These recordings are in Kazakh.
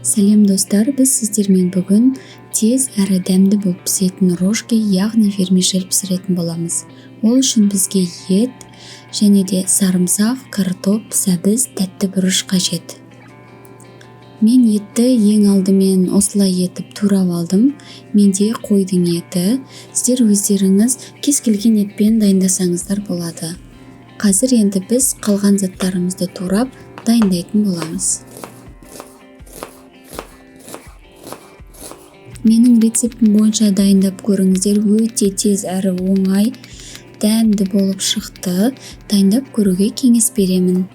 Сәлем достар, біз сіздермен бүгін тез әрі дәмді болып пісетін рожки, яғни вермишель пісіретін боламыз. Ол үшін бізге ет және де сарымсақ, картоп, сәбіз, тәтті бұрыш қажет. Мен етті ең алдымен осылай етіп турап алдым. Менде қойдың еті. Сіздер өздеріңіз кез келген етпен дайындасаңыздар болады. Қазір енді біз қалған заттарымызды турап дайындайтын боламыз. Менің рецептім бойынша дайындап көріңіздер, өте тез әрі оңай, дәмді болып шықты. Дайындап көруге кеңес беремін.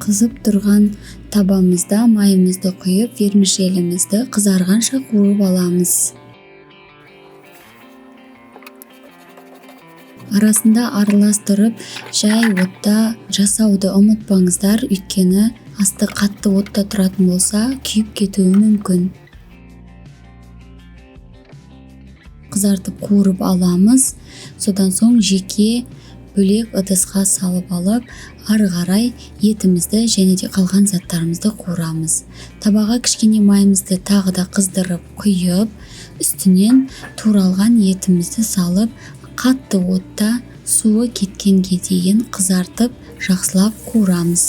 Қызып тұрған табамызда майымызды құйып, вермишелімізді қызарғанша қуырып аламыз. Арасында араластырып, жай отта жасауды ұмытпаңыздар, өйткені асты қатты отта тұратын болса, күйіп кетуі мүмкін. Қызартып қуырып аламыз. Содан соң жеке бөлек ыдысқа салып алып, ары қарай етімізді және де қалған заттарымызды қуырамыз. Табаға кішкене майымызды тағы да қыздырып құйып, үстінен туралған етімізді салып, қатты отта суы кеткенге дейін қызартып, жақсылап қуырамыз.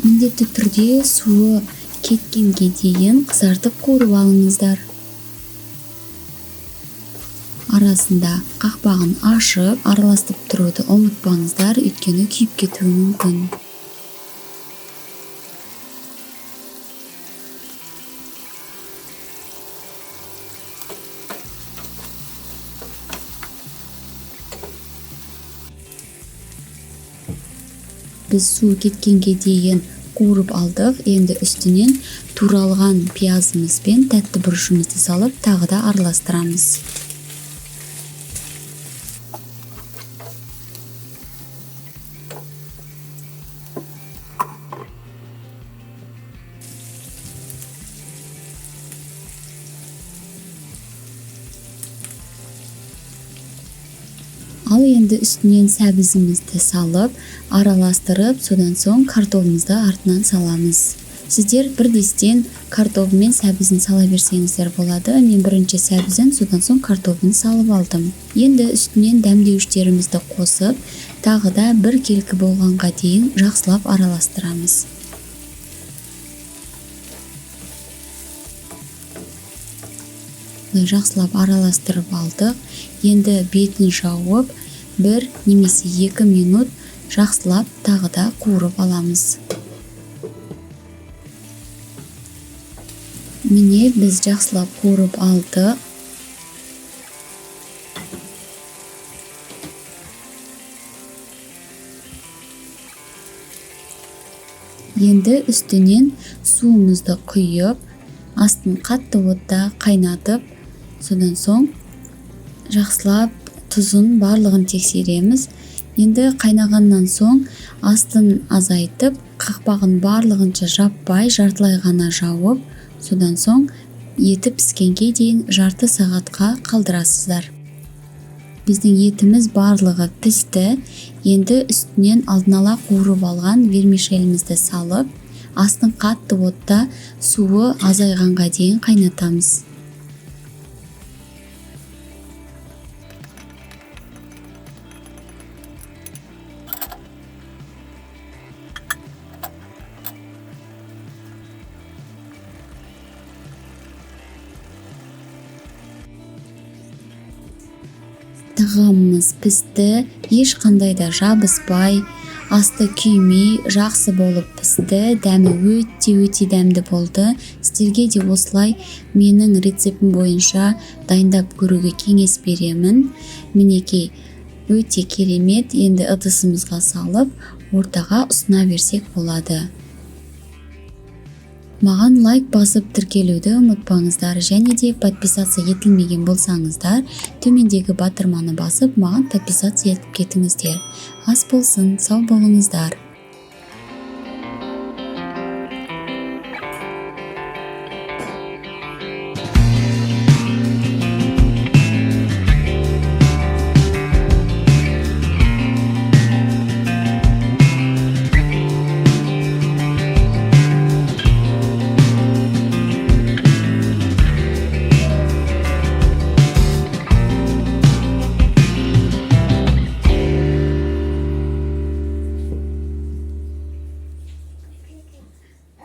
Міндетті түрде суы кеткенге дейін қызартып қуырып алыңыздар. Арасында қақпағын ашып, араластырып тұруды ұмытпаңыздар, өйткені күйіп кетуі мүмкін. Біз су кеткенге дейін қуырып алдық. Енді үстінен туралған пиязымыз бен тәтті бұрышымызды салып, тағы да араластырамыз. Ал енді үстінен сәбізімізді салып, араластырып, содан соң картобымызды артынан саламыз. Сіздер бірдестен картобы мен сәбізін сала берсеңіздер болады. Мен бірінші сәбізін, содан соң картобын салып алдым. Енді үстінен дәмдеуіштерімізді қосып, тағы да бір келкі болғанға дейін жақсылап араластырамыз. Жақсылап араластырып алдық. Енді бетін жауып, 1 немесе 2 минут жақсылап тағы да қуырып аламыз. Міне біз жақсылап қуырып алдық. Енді үстінен суымызды құйып, астын қатты отта қайнатып, содан соң жақсылап тұзын барлығын тексереміз. Енді қайнағаннан соң астын азайтып, қақпағын барлығынша жаппай, жартылай ғана жауып, содан соң еті піскенге дейін жарты сағатқа қалдырасыздар. Біздің етіміз барлығы пісті. Енді үстінен алдын ала қуырып алған вермишелімізді салып, астын қатты отта суы азайғанға дейін қайнатамыз. Тағамымыз пісті, ешқандай да жабыспай, асты күймей, жақсы болып пісті, дәмі өте-өте дәмді болды. Сіздерге де осылай менің рецептім бойынша дайындап көруге кеңес беремін. Мінекей, өте керемет. Енді ыдысымызға салып, ортаға ұсына берсек болады. Маған лайк басып, тіркелуді ұмытпаңыздар және де подписаться етілмеген болсаңыздар, төмендегі батырманы басып, маған подписаться етіп кетіңіздер. Ас болсын, сау болыңыздар!